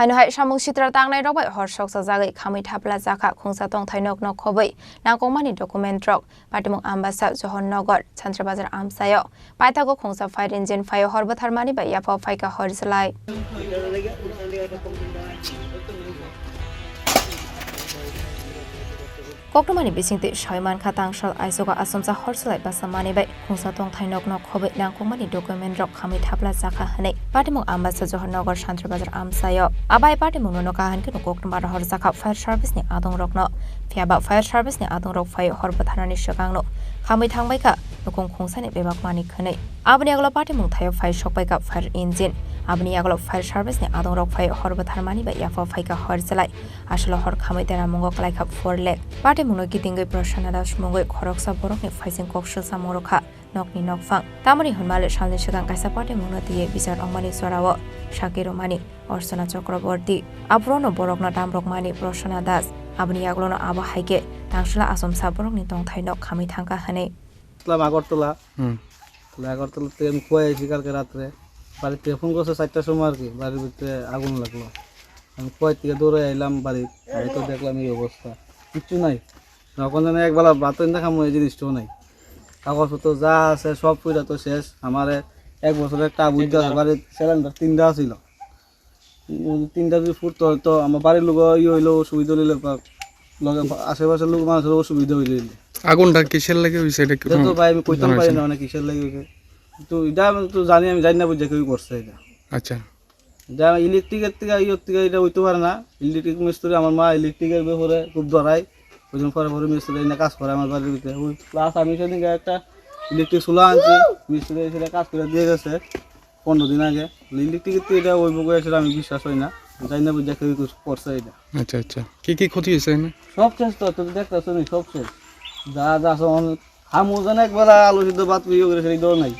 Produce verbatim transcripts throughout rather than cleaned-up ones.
Haino hai samung sitra tangnai rok bai hor soksa jagwi khamwi thapla jakha khungsa tongthai nok nok khobwi nangkukmani document rok Patimung Ambasa Johor Nagar Chantra Bazar amchaio paithago khungsa fire engine phaio hor bwtharmani bai yapha phaikha hor swlai. Koktwmani bisingtwi sawi mankha, tangsal aichugo achomsa hor swlai basa manwi bai khungsa tongthai nok nok khobwi nangkukmani document rok khamwi thapla jakha hwnwi Patimung Ambasa Johor Nagar Santri Bazar amchaio. Abai Patimungno nokha hwnkheno koktwma rohor jakha fire service ni adong rokno. Phiyaba fire service ni adong rok phai hor bwtharnani swkangno khamwi thangbaikha nukung khungsani bebak manwi khwnwi. Aboni yagulo Patimung thaio phai sokbaikha fire engine. Aboni yagulo fire service ni adong rok phai hor bwtharmani bai yapha phaikha hor swlai. Aswlo hor khamwi deramungo kwlaikha four lakh. Patimungno kitingwi Prasanna Das mungwi khoroksa borokni phaising kok swlsamung rwkha nokni nokphang. Tamoni hwnmale salni swkang kaisa patimungno twiwi bichar wngmani jorao sakki rwmani Archana Chakraborty. Aphuru borokno damrokmani Prasanna Das. Aboni yagulono abo hai khe tangsala achomsa borokni tongthai nok khamwi thangkha hwnwi. Islam Agartala. Hmm. Agartala থেকে আমি খুয়াই আইছি কালকে রাত্রে। বাড়ি থেকে ফোন করছে চারটার সময় আর কি, বাড়ির ভিতরে আগুন লাগলো। আমি খুয়াই থেকে দৌড়ে আইলাম বাড়ি, আই তো দেখলাম এই অবস্থা, কিচ্ছু নাই। যখন যেন একবেলা ভাত রান্না খামো, এই জিনিসটাও নাই। কাগজপত্র যা আছে সব পুরা তো শেষ। আমার এক বছরের একটা আবুদ্ধ আছে, বাড়ির সিলিন্ডার তিনটা ছিল। উম, তিনটা যদি ফুটতো হয়তো আমার বাড়ির লোক ইয়ে হইলো, অসুবিধা হইলো বা লগে আশেপাশের লোক মানুষের অসুবিধা হইলো হইলো। আগুনটা কিসের লাগি হইছে এটা কি এটা তো কোনো ভাই আমি কইতাম জানা পারি হইছে না, না? মানে কিসের লাগি হইছে। তো এটা আমি তো জানি, আমি জানি না বুঝে কেউ করছে এটা। আচ্ছা। এটা ইলেকট্রিকের থেকে, ইয়ের থেকে এটা হইতে পারে না। ইলেকট্রিক মিস্ত্রি, আমার মা ইলেকট্রিকের ব্যাপারে খুব ডরায়। ওই জন্য পরে পরে মিস্ত্রি এনে কাজ করে আমার বাড়ির ভিতরে। ওই প্লাস আমি সেদিনকে একটা ইলেকট্রিক চুলা আনছি, মিস্ত্রি এসে কাজ করে দিয়ে গেছে। পনেরো দিন আগে। ইলেকট্রিকের তো এটা ওই বগুড়া সেটা আমি বিশ্বাস হয় না, জানি না বুঝে কেউ কিছু করছে এটা। আচ্ছা, আচ্ছা। কি কি ক্ষতি হয়েছে এখানে? সব শেষ তো, তুই দেখতেছ না, সব শেষ। যা যা আছে অন-, হামু জানে একবার আলু সিদ্ধ ভাত ইয়ে করে সেই দৌড় নাই।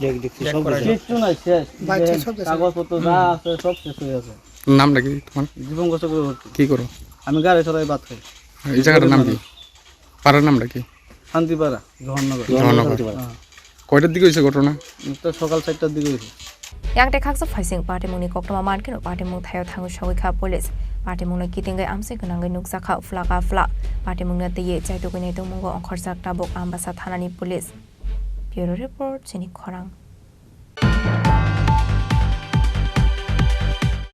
দেখ, দেখছি, সব গেছে। কিচ্ছু নাই, শেষ। বাড়িতে সব গেছে। কাগজপত্র যা আছে, সব শেষ হয়ে গেছে। নামটা কি তোমার? জীবন গোসল করে ভর্তি। কি করো? আমি গাড়ি চড়াই ভাত খাই। এই জায়গাটার নাম কি? পাড়ার নামটা কি? শান্তিপাড়া, জহরনগর। জহরনগর। শান্তিপাড়া। হ্যাঁ। কয়টার দিকে হয়েছে ঘটনা? এটা সকাল চারটার দিকে হয়েছে। Yang tei khaksa phaising patimungni koktwma mankhe no patimung thaio thangwi sogwi kha police. Patimungno kitingwi amsui gwnangwi nukjakha phlaka phla. Patimungno twiwi chaitugwi naitugmungo ongkhorjak tabuk Ambasa thanani police. Bureau report, chini khorang.